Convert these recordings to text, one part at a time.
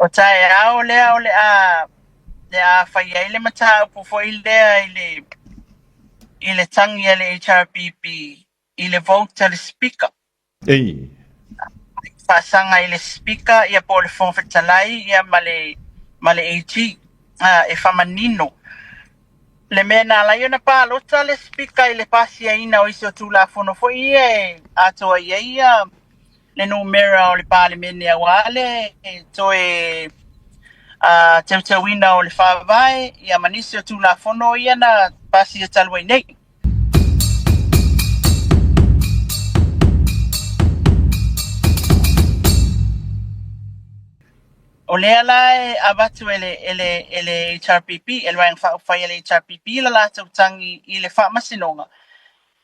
O taeao lea o le a le a fai ai le mataupu foi lea i le i le tagi a le HRPP i le vote a le Speaker. Ei. Faasaga i le Speaker ia po o le Fofoga Fetalai ia ma le ma le AG e faamanino le mea na ala ai ona palota le Speaker i le pasiaina o isi o Tulafono foi ia e atoa i ai ia le numera o le Palemene aua le toe teuteuina o le Faavae ia ma nisi o Tulafono ia na pasia talu ai nei. O lea la e avatu e le, e le, e le HRPP, e le Vaega Faaupufai a le HRPP la latou tagi i le Faamasinoga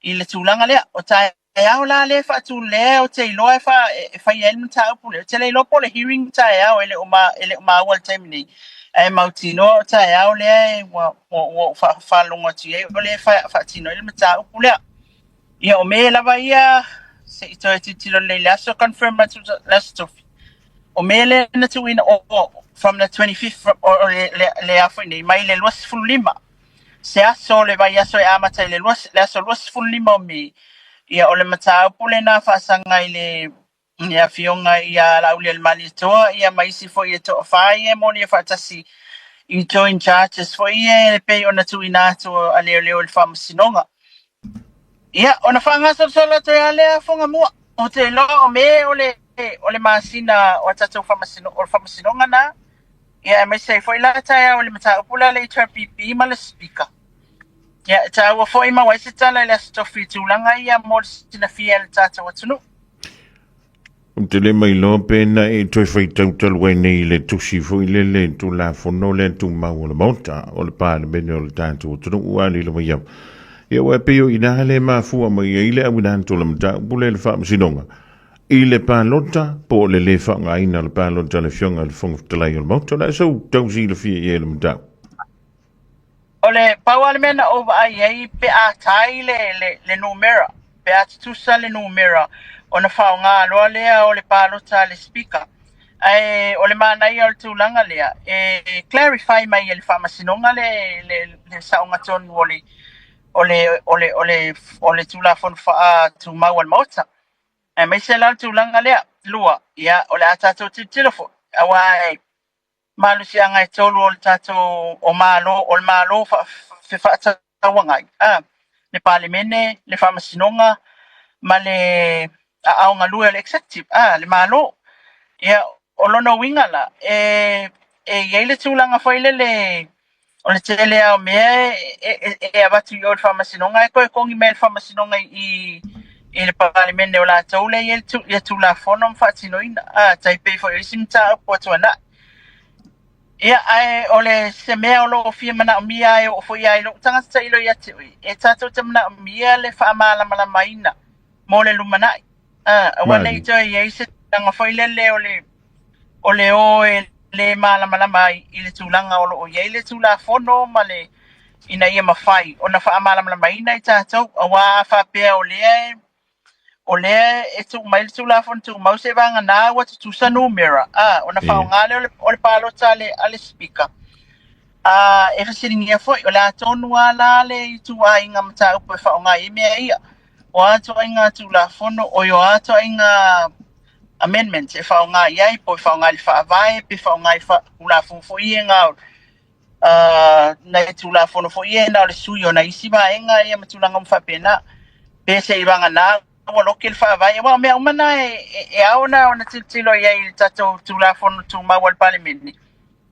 i le tulaga lea. O taeao la lea e faatu lea ou te iloa e, fa, e fai ai le mataupu lea. Ou te le iloa po o le hearing taeao e le o, ma, e le o maua i le taimi nei. Ae mautinoa o taeao lea e ua, ua, ua ou faalogo atu i ai o lea e faatino ai le mataupu lea. Ia o me lava ia se i toe tilotilo lelei i le aso confirm atu le aso Tofi. O me lea na tuuina o, from the 25th o, o le, le, le a foi nei mai le 25 se aso o le vaiaso e amata i le, le aso 25 o Me. Ia o le mataupu lena faasaga i le le afioga ia Laaulialemalietoa ia ma isi foi e toafa ia e molia faatasi i joint charges foi ia e pei ona tuuina atu a leoleo i le faamasinoga. Ia, ona faagasolosolo atu ai lava lea Fugamua. Ou te iloa o Me o le, o le masina o a tatou faamasino, o le faamasinoga na. Ia, aemaise ai foi la taeao i le mataupu lea a le HRPP ma le Speaker. Ia, e taua foi maua ai se tala i le Aso Tofi i tulaga ia mo le silafia e le tatou atunuu. Ou te le mailoa pe na e toe faitau talu ai nei i le tusi foi lele Tulafono lea Tumau o le Maota o le Palemene o le tatou atunuu a lilo mai au. Ia aua e pei o i ina le mafua mai ai le auina atu o le mataupu lea i le Faamasinoga i le palota po o le le faaaogaina o le palota a le Afioga i le Fofoga Fetalai o le Maota. O le a sou tau silafia i ai i le mataupu? O le pau lava le mea na ou vaai ai pe a tai le, le, le numera, pe a tutusa le numera, ona faaaoga loa lea o le palota a le Speaker. Ae o le manaia o le tulaga lea, e clarify mai e le Faamasinoga le, le, le saoga tonu o le, o le, o le, o le, o le Tulafono Tumau a le Maota. Aemaise la o le tulaga lea. Lua, ia, o le a tatou tilotilo foi, aua e malosiaga e tolu o le tatou o Malo, o le Malo Fefaatauagai, a, le Palemene, le Faamasinoga ma le aao galue o le Executive, a, le Malo. Ia, o lona uiga la, e, e i ai le tulaga foi lele o le tele lava o mea e, e, e avatu i o i le Faamasinoga ae toe togi mai e le Faamasinoga i, i le Palemene o latou lea e i ai le Tulafono ma faatinoina, a, tai pei foi o isi mataupu ua tuanai. Ia, ae o le se mea o lo o fia manaomia e oo foi lava i lou tagata tailo ia te oe, e tatou te manaomia le faamalamalamaina mo le lumanai. A, aua ne i toe i ai se tulaga foi lele o le, o le o e le malamalama ai i le tulaga o lo o i ai le Tulafono ma le, ina ia mafai ona faamalamalamaina i tatou, aua a faapea o lea e, o lea e tuu mai le Tulafono Tumau seiavagana ua tutusa numera, a, ona faaaoga lea o le, o le palota a le, a le Speaker. A, e fesiligia foi, o le a tonu lava la le ituaiga mataupu e faaaoga ai mea ia? O a ituaiga Tulafono, oi o a ituaiga amendments e faaaoga i ai, po o e faaaoga i le Faavae, pe faaaoga i Tulafono foi ia na, nai Tulafono foi ia na o le sui o nai isi vaega ia ma tulaga uma faapena. Pe seiavagana ua loke le Faavae, aua o mea uma na e ao ona tilotilo i ai i le tatou Tulafono Tumau a le Palemene,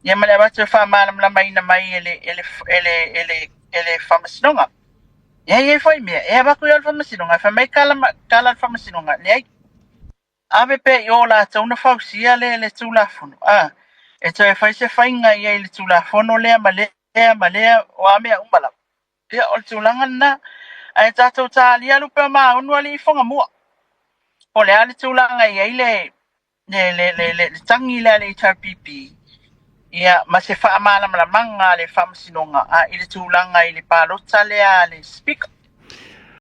ia ma le avatu e faamalamalamaina mai e le, e le, e le, e le, e le Faamasinoga. E i ai foi mea e avatu i o i le Faamasinoga, e fai mai kala, kala le Faamasinoga, leai. Ave pea i o latou na fausia le, le Tulafono, a e toe fai se faiga i ai i le Tulafono lea ma lea ma lea, o a mea uma lava. Ia, o le tulaga lena. Ae tatou talia lupe o maunu alii Fugamua. Po o le a le tulaga e i ai le, le, le, le, le, le tagi lea a le HRPP, ia, ma se faamalamalamaga a le Faamasinoga a, i le tulaga i le palota lea a le Speaker.